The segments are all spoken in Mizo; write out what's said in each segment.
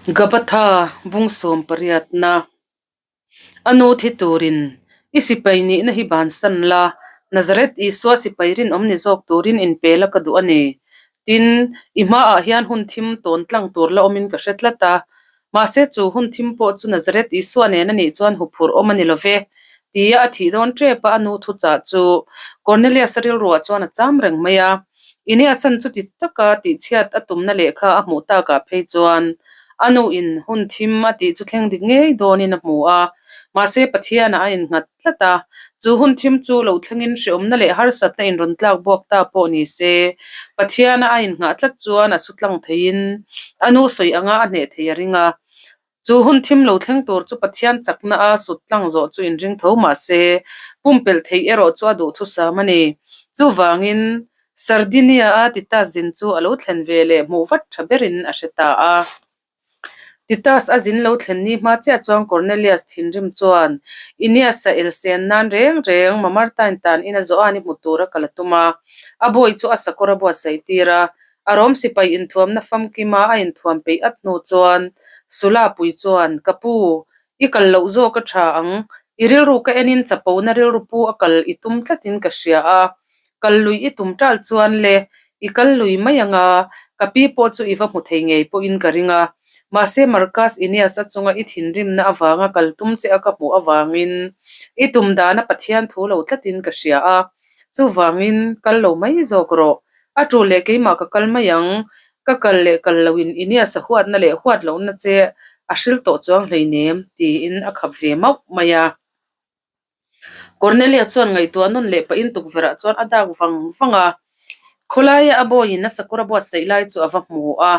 Gabatha bung sawm pariatna a nu thi turin i sipai nihna hi bansan la, Nazareth Isua sipai rinawm ni zawk turin inpe la ka duh a ni. Tin, i hmaah hian hun thim tawn tlang tur la awmin ka hre tlat a. Mahse chu hun thim pawh chu Nazareth Isua nen a nih chuan huphurh awm a ni lo ve, tia a thih dawn tep a a nu thuchah chu Cornelius-a rilruah chuan a cham reng mai a. Iniasan chuti taka tihchhiat a tumna lehkha a hmuh takah phei chuan a nuin hun thim a tih chu thleng dik ngei dawnin a hmu a, mahse Pathianah a innghat tlat a. Chu hun thim chu lo thlengin hreawmna leh harsatna inrawn tlak buak ta pawh ni se, Pathiana a innghah tlat chuan a su tlang theiin a nu sawi anga a hneh thei a ring a. Chu hun thim lo thleng tur chu Pathian chakna a sut tlang zawh chu inring tho mah se, pumpelh theih erawh chu a duhthusam a ni. Chuvangin, Sardinia-a Titas zin chu a lo thlen ve leh hmuh vat tha berin a hre ta a. Titas a zin lo thlen ni hma chiah chuan Cornelius thinrim chuan Aeneas-a elsen nan reng reng Mamartine tan ina zawh a ni hmu tura kal a tum a. A bawi chu a sakawr a buatsaih tir a, A rawm sipai inthuamna famkima a inthuam peih at hnu chuan Sula pui chuan, Ka pu, i kal loh zawk a tha ang. I rilru ka enin chapona rilru pu a kal i tum tlatin ka hria a. Kal lui i tum tal chuan le, i kal lui mai ang a, ka pi pawh chu i va hmu thei ngei pawhin ka ring a. Mahse Marcus Aeneas a chunga i thinrimna avanga kal tum che a ka hmuh avangin i tum dana Pathian thu lo tlatin ka hria a. Chuvangin kal lo mai zawk rawh. A tul leh keimah ka kal mai ang. Ka kal leh kal loin Aeneas a huatna leh huat lohna che a hril tawh chuang hleinem, tiin a khap ve mauh mai a. Cornelius chuan ngaihtuah nawn leh pahin tukverhah chuan a dak vang vang a. Khawlaia a bawiin a sakawr a buatsaih lai chu a va hmu a.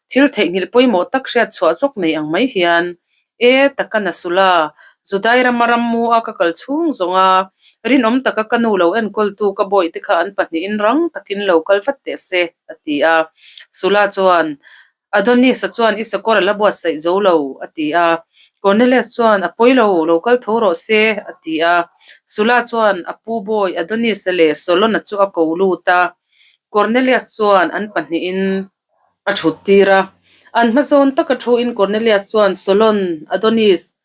Thil theihnghilh pawimawh tak hriat chhuah zawk nei ang mai hian E, taka na sul a, Judai rama rammu a ka kal chhung zawng a, rinawm taka ka nu lo enkawltu ka bawihte kha an pahnihin rang takin lo kal vat teh se, a ti a. Sula chuan, Adonis-a chuan i sakawr a la buatsaih zo lo, a ti a. Cornelius chuan, A pawi lo, lo kal tho rawh se, a ti a. Sula chuan a pu bawi Adonis-a leh Solon-a chu a ko lut a. Cornelius chuan an pahnihin A thut tir a. An hmazawn taka thuin Cornelius chuan, Solon, Adonis,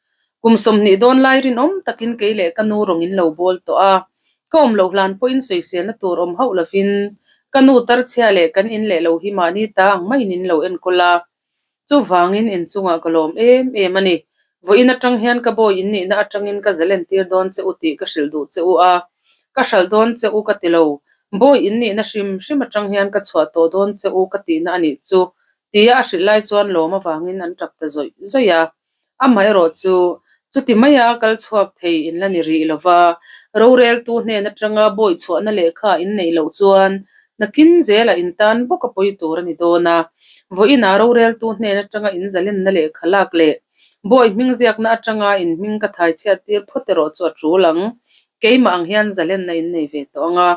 kum 20 dawn lai rinawm takin kei leh ka nu rawng in lo bawl tawh a. Ka awm loh hlan pawhin sawiselna tur awm hauh lovin ka nu tarchhia leh kan in leh lo hi mahni ta ang maiin in lo enkawl a. Chuvangin inchungah ka lawm em em a ni. Vawiin atang hian ka bawi in nihna atangin ka zalen tir dawn che u tih ka hrilh duh che u a. Ka hralh dawn che u ka ti lo. Bawi in nihna hrim hrim atang hian ka chhuah tawh dawn che u ka tihna a nih chu, tia a hrilh lai chuan lawm avangin an tap ta zawih zawih a. Amaherawh chu, chuti maia kal chhuak thei in la ni rih lo va, roreltu hnen atanga bawi chhuahna lehkha in neih loh chuan nakin zelah in tan bawk a pawi tur a ni dawn a. Vawiinah roreltu hnen atanga in zalenna lehkha lak leh bawi hming ziakna atanga in hming ka thai chhiat tir phawt erawh chu a tul ang. Keimah ang hian zalenna in nei ve tawh ang a,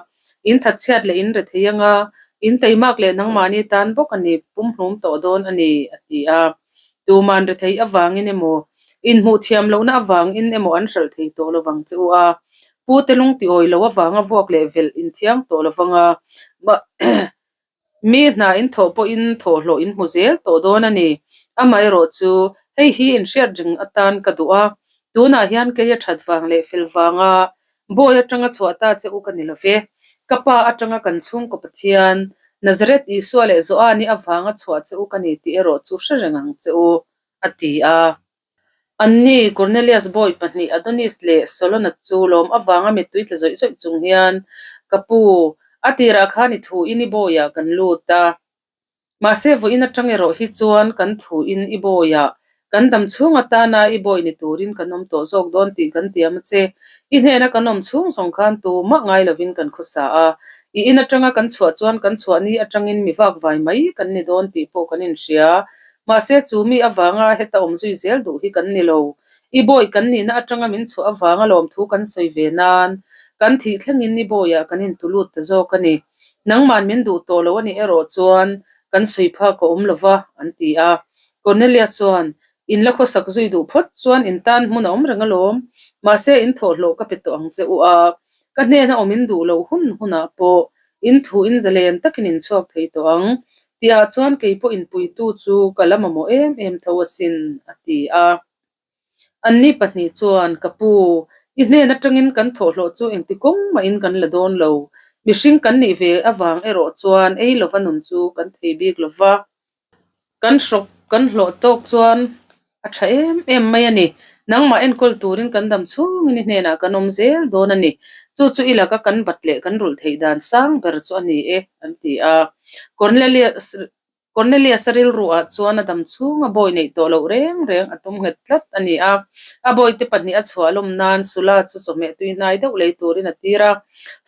in thatchhiat leh in rethei ang a, in teimak leh nangmahni tan bawk a ni pumhlum tawh dawn a ni, a ti a. Tuman rethei avangin emaw, inhmuh thiam lohna avangin emaw an hralh thei tawh lovang che u a, Pu te lung ti awi lo avanga vuak leh velh inthiang tawh lovang a, mi hna in thawh pawhin thawhhlawh in hmu zel tawh dawn a ni. Amaherawh chu, hei hi inhriat ring atan ka duh a, tunah hian kei a that vang leh fel vanga Bawi atanga chhuah ta che u ka ni lo ve. Ka pa atanga kan chhungkaw Pathian, Nazareth Isua leh Joani avanga chhuah che u ka ni tih erawh chu hre reng ang che u, a ti a. Anni, Cornelius bawi pahnih Adonis leh Solona chu lawm avanga mittui tla zawih zawih chung hian, Ka pu, a tirah khan i thu in i bawiah kan lut a. Mahse, vawiin atang erawh hi chuan kan thuin i bawiah, kan dam chhung atana i bawi ni turin kan awm tawh zawk dawn tih kan tiam a che. I hnena kan awm chhung zawng khan tumah ngai lovin kan khawsa a. I in atanga kan chhuah chuan kan chhuah ni atangin mi vak vai mai kan ni dawn tih pawh kan inhria. Mahse, chu mi avanga heta awm zui zel duh hi kan ni lo. I bawi kan nihna atanga min chhuah avanga lawmthu kan sawi ve nan kan thih thlengin i bawiah kan intulut ta zawk a ni. Nangman min duh tawh lo a nih erawh chuan kan sawi phak a awm lo va, an ti a. Cornelius chuan, In la khawsak zui duh phawt chuan in tan hmun a awm reng alawm. Mahse, in thawhhlawh ka pe tawh ang che u a, ka hnena awm in duh loh hun hunah pawh in thu in zalen takin in chhuak thei tawh ang. Tihah chuan kei pawh inpuitu chu ka la mamawh em em tho asin, a ti a. Anni pahnih chuan, Ka pu, i hnen atangin kan thawhhlawh chu engti kawng mahin kan la dawn lo. Mihring kan nih ve avang erawh chuan ei lova nun chu kan thei bik lo va. Kan hrawk kan hlawh tawk chuan a tha em em mai a ni. Nangmah enkawl turin kan dam chhungin i hnenah kan awm zel dawn a ni. Chu chu i laka kan bat leh kan rulh theih dan sang ber chu a ni e, an ti a. Cornelius Cornelius-a rilruah chuan a dam chhunga bawi neih tawh loh reng reng a tum nghet tlat a ni a. A bawite pahnih a chhuah lawm nan Sula chu chawhmeh tui hnai deuh lei turin a tir a.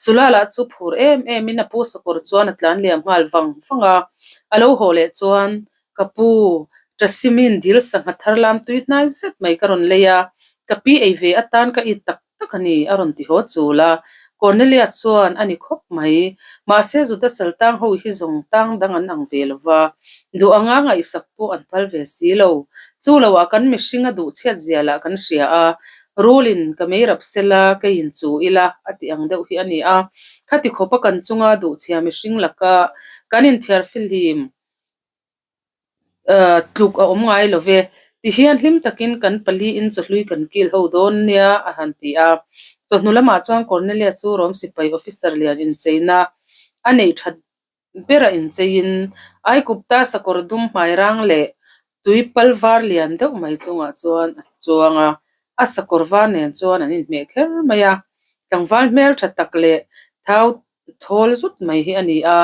Sula lah chu phur em emin a pu sakawr chuan a tlan liam nghal vang vang a. A lo haw leh chuan, Ka pu, Tasimin dil sangha thar lam tui hnai zet mai ka rawn lei a, ka pi ei ve atan ka it tak tak a ni, a rawn ti haw chul a. Cornelius chuan, A ni khawp mai. Mahse Juda sal tang ho hi zawng tang dang an ang ve lo va, duh anga ngaihsak pawh an phal ve si lo. Chu loah kan mihring a duh chhiat zia lah kan hria a, Rulin ka mei rap sela, keiin chu ila, a ti ang deuh hi a ni a. Khati khawpa kan chunga duhchhia mihring laka kan inthiar fihlim tluk a awm ngai lo ve. Tihian hlim takin kan paliin chawhlui kan kil ho dawn nia a han ti a. Chawhnu lamah chuan Cornelius chu Rom sipai officer lian incheina a neih that bera incheiin Aikupta sakawr dum hmai rang leh tui pal var lian deuh mai chungah chuan a chuang a, a sakawr var nen chuan an inhmeh kher mai a. Tlangval hmel tha tak leh thau thawl zut mai hi a ni a,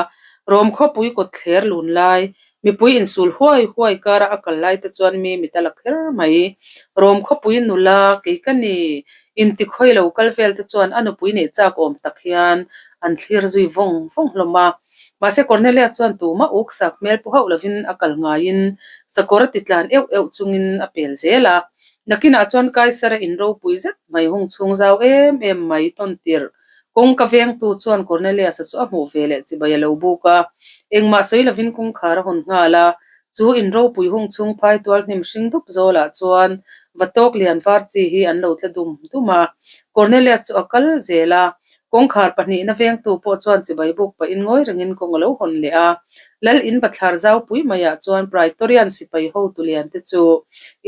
Rom khawpui kawt thler lun lai, mipui insul huai huai kara a kal lai te chuan mi mit a la kher mai. Rom khawpui nula kei ka ni inti khawi lo kal vel te chuan a nupui neih chak awm tak hian an thlir zui vawng vawng hlawm a. Mahse Cornelius chuan tumah uk sak hmel pu hauh lovin a kal ngaiin sakawr a ti tlan euh euh chungin a pel zel a. Nakinah chuan Kaisara in ropui zet mai hung chhung zau em em mai tawn tirh Kawngka vengtu chuan Cornelius-a chu a hmuh ve leh chibai a lo buk a. Engmah sawi lovin kawngkhar a hawn nghal a. Chu in ropui hung chhung phai tual hnim hring dup zawlah chuan va tawk lian var chi hi an lo tla dum dum a. Cornelius chu a kal zel a. Kawngkhar pahnihna vengtu pawh chuan chibai buk pahin ngawi rengin kawng a lo hawn leh a. Lal in bathlar zau pui maiah chuan Praetorian sipai hotu lian te chu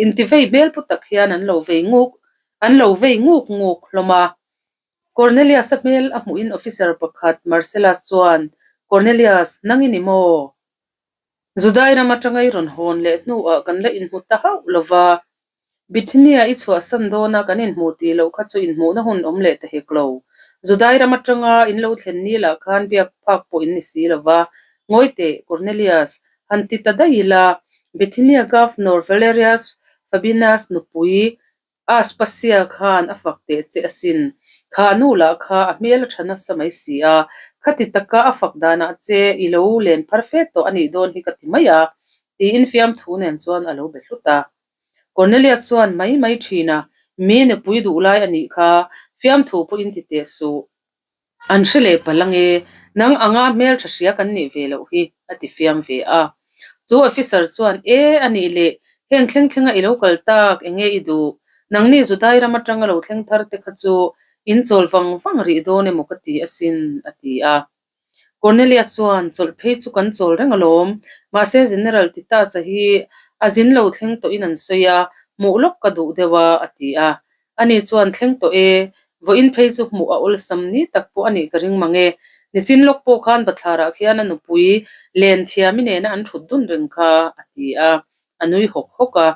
intivei hmel pu tak hian an lo vei nguk an lo vei nguk nguk hlawm a. Cornelius-a hmel a hmuhin officer pakhat Marcellus chuan, Cornelius, nang i ni maw? Judai ram atanga i rawn hawn leh hnuah kan la inhmu ta hauh lo va. Bithynia i chhuahsan dawna kan inhmu tih loh kha chu inhmuhna hun awm leh ta hek lo. Judai ram atanga in lo thlen ni lah khan biak phak pawh in ni si lo va. Ngawi teh, Cornelius, han ti ta daih ila, Bithynia Governor Valerius Fabianus nupui Aspasia khan a fak teh che asin. Kha nu lah kha a hmel a tha nasa mai si a, khati taka a fak danah che i lo len phar fe tawh a nih dawn hi ka ti mai a, tiin fiamthu nen chuan a lo be hlut a. Cornelius chuan mai mai thin a, Mi nupui duh lai a nih kha, fiamthu pawhin ti teh suh. An hre leh palh ange, nang anga hmeltha hria kan nih ve loh hi, a ti fiam ve a. Chu officer chuan, E, a nih leh, heng thleng thlenga i lo kal tak, enge i duh? Nangni Judai ram atanga lo thleng thar te kha chu in chawl vang vang rih dawn emaw ka ti asin, a ti a. Cornelius chuan, Chawlh phei chu kan chawl reng alawm, mahse General Titus-a hi a zin lo thleng tawhin an sawi a, hmuh lawk ka duh deuh a, a ti a. Ani chuan thleng tawh e, vawiin phei chu hmuh a awlsam ni tak pawh a nih ka ring mang e. Nichin lawk pawh khan bathlarah khian a nupui len thiami nena an thut dun reng kha, a ti a, a nui hawk hawk a.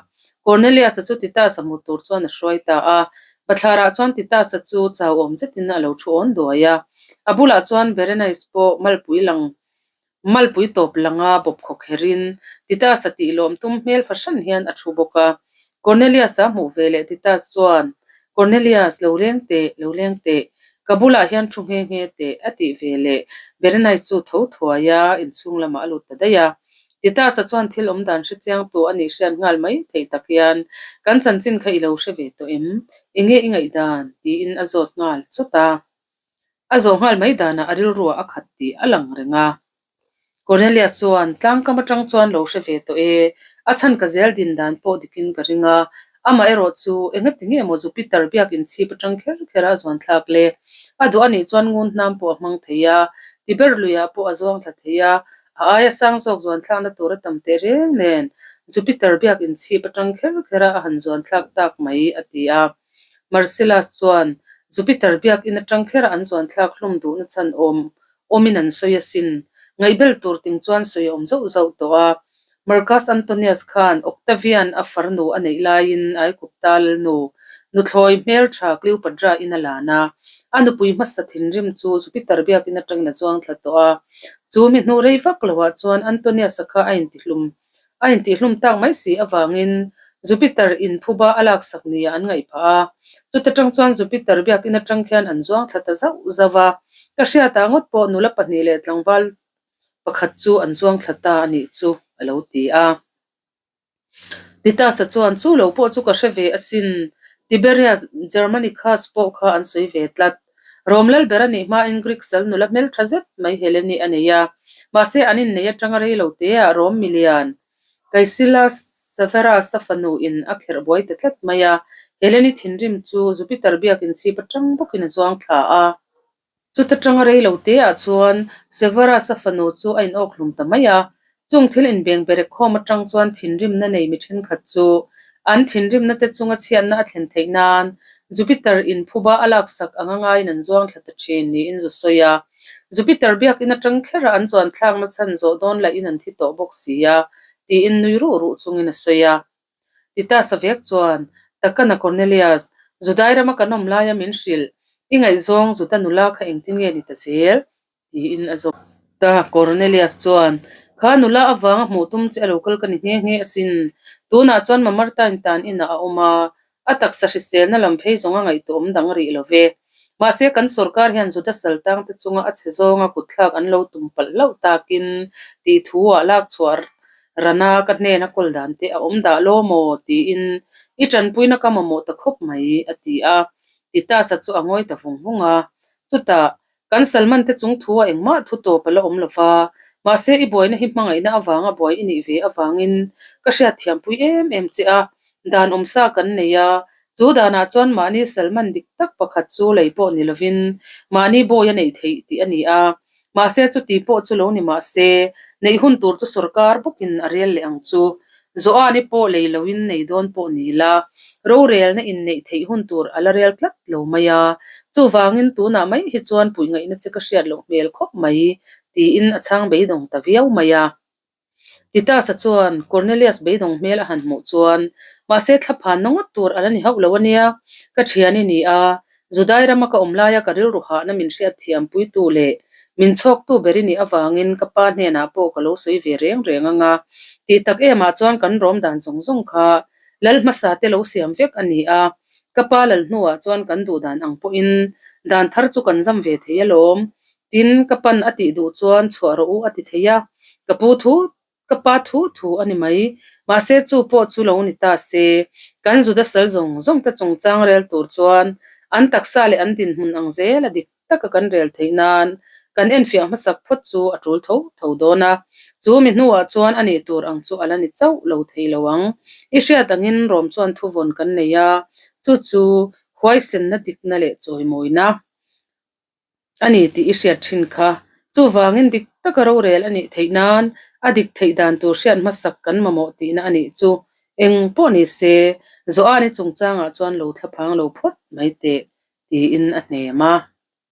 Cornelius-a chu Titus-a hmu tur chuan a hruai ta a. Bathlarah chuan Titus-a chu chau awm zetin a lo thu awn duai a. A bulah chuan Berenice pawh malpui lang Malpui tawp langa bawp khawk herin Titus-a tih lawm tum hmel fahran hian a thu bawk a. Cornelius-a hmuh ve leh Titus chuan, Cornelius, lo leng teh, lo leng teh. Ka bulah hian thu nghe nghe teh, a tih ve leh Berenice chu tho thuai a, inchhung lamah a lut ta daih a. Titus-a chuan thil awm dan hre chiang tu a nih hriat nghal mai theih tak hian, Kan chanchin kha i lo hre ve tawh em? Enge i ngaihdan? tiin a zawt nghal chawt a. A zawh nghal mai danah a rilruah a khat tih a lang reng a. Cornelius chuan tlangkam atang chuan lo hre ve tawh e, a chhan ka zel din dan pawh dikin ka ring a, amah erawh chu engati nge maw Jupiter biak inchhip atang kher kher a zuan thlak le? A duh anih chuan ngun hnam pawh a hmang thei a, Tiber luiah pawh a zuang thla thei a, A aia sang zawk zuan thlakna tur a tam teh reng nen Jupiter biak inchhip atang kher kher a a han zuan thlak tak mai, a ti a. Marcellus chuan Jupiter biak in atang kher a an zuan thlak hlum duhna chhan awm awmin an sawi asin. Ngaihbel tur ting chuan sawi a awm zauh zauh tawh a. Marcus Antonius khan Octavian a farnu a neih laiin Aigupta lalnu nuthlawi hmeltha Cleopatra in a lan a. A nupui hmasa thinrim chu Jupiter biakin atangin a chuang thla tawh a. Chu mi hnu rei vak loah chuan Antonius-a kha a intihlum a intihlum tak mai si avangin Jupiter in phuba a laksak nia an ngaih phah a. Chuta tang chuan Jupiter biakin atang khian an zuang thla ta zauh zauh a. Ka hriatah ngawt pawh nula pahnih leh tlangval pakhat chu an zuang thla ta a nih chu, a lo ti a. Titus-a chuan, Chu lo pawh chu ka hre ve asin, Tiberius Germanicus pawh kha an sawi ve tlat. Rom lal ber a nih hmain Greek sal nula hmeltha zet mai Helene a nei a. Mahse, an innei atanga rei lo teah Rom milian Caecilius Severus-a fanu in a kherh buai ta tlat mai a. Helene thinrim chu Jupiter biakin chhip atang bawkin a zuang thla a. Chuta tanga rei lo teah chuan Severus-a fanu chu a inawk hlum ta mai a. Chung thil inbeng berek khawm atang chuan thinrimna nei mi thenkhat chu an thinrimna te chunga chhiatna a thlen theih nan Jupiter in phuba a laksak anga ngaiin an zuang thla ta thin niin zu sawi a. Jupiter biakin atang khera an zuan thlakna chhan zawh dawn lahin an thi tawh bawk si a, tiin nui ruh ruh chungin a sawi a. Titus-a vek chuan, Takana Cornelius, Judai rama kan awm laia min hrilh, i ngaihzawng Juda nula kha engtin nge ni ta zel? tiin a zawt ta. Cornelius chuan, Kha nula avanga hmuh tum che a lo kal ka ni nghe nghe asin. Tunah chuan Mamartine tan inah a awm a, A taksa hriselna lam phei zawng a ngaihtuah awm dang rih lo ve. Mahse, kan sorkar hian Juda saltangte chunga a chhe zawnga kutthlak an lo tum palh hlauh takin tih thu-ah lak chhuah rana ka hnena kawl dan te a awm dah law maw? tiin i tanpuina ka mamawh ta khawp mai, a ti a. Titus-a chu a ngawi ta vung vung a. Chutah, Kan Salman te chung thu a engmah thu tawp a la awm lo va, mahse i buaina hi hmangaihna avanga buai i nih ve avangin ka hriatthiampui em em che a, dan awmsa kan nei a, chu danah chuan mahni Salman dik tak pakhat chu lei pawh ni lovin mahni bawi a neih theih tih a ni a, mahse chuti pawh chu lo ni mahse neih hun tur chu sorkar bawkin a rel leh ang chu. Joani pawh lei loin nei dawn pawh ni la, rorelna inneih theih hun tur a la rel tlat lo mai a, chuvangin tunah mai hi chuan puih ngaihna che ka hriat loh hmel khawp mai, tiin a chhang beidawng ta viau mai a. Titus-a chuan Cornelius beidawng hmel a han hmuh chuan, Mahse thlaphan na ngawt tur a la ni hauh lo a nia, ka thian i ni a, Judai rama ka awm laia ka rilru hahna min hriatthiam puitu leh min chhawktu ber i nih avangin ka pa hnenah pawh ka lo sawi ve reng reng ang a. Tih tak emah chuan kan rawm dan zawng zawng kha lal hmasa te lo siam vek a ni a, ka pa lal hnuah chuan kan duh dan ang pawhin dan thar chu kan zam ve thei alawm. Tin, ka pan a tih duh chuan chhuah rawh u a ti thei a, ka pu thu Ka pa thu thu a ni mai. Mahse chu pawh chu lo ni ta se, kan Juda sal zawng zawng te chungchang rel tur chuan an taksa leh an dinhmun ang zel a dik taka kan rel theih nan kan enfiah hmasak phawt chu a tul tho tho dawn a. Chu mi hnuah chuan a nih tur ang chu a la ni chauh lo thei lo ang. I hriat angin Rom chuan thuvawn kan nei a, chu chu huaisenna dikna leh chawimawina. A ni tih i hriat thin kha. Chuvangin dik taka rorel a nih theih nan a dik theih dan tur hriat hmasak kan mamawh tihna a nih chu. Eng pawh ni se, Joani chungchangah chuan lo thlaphang lo phawt mai teh, tiin a hnem a.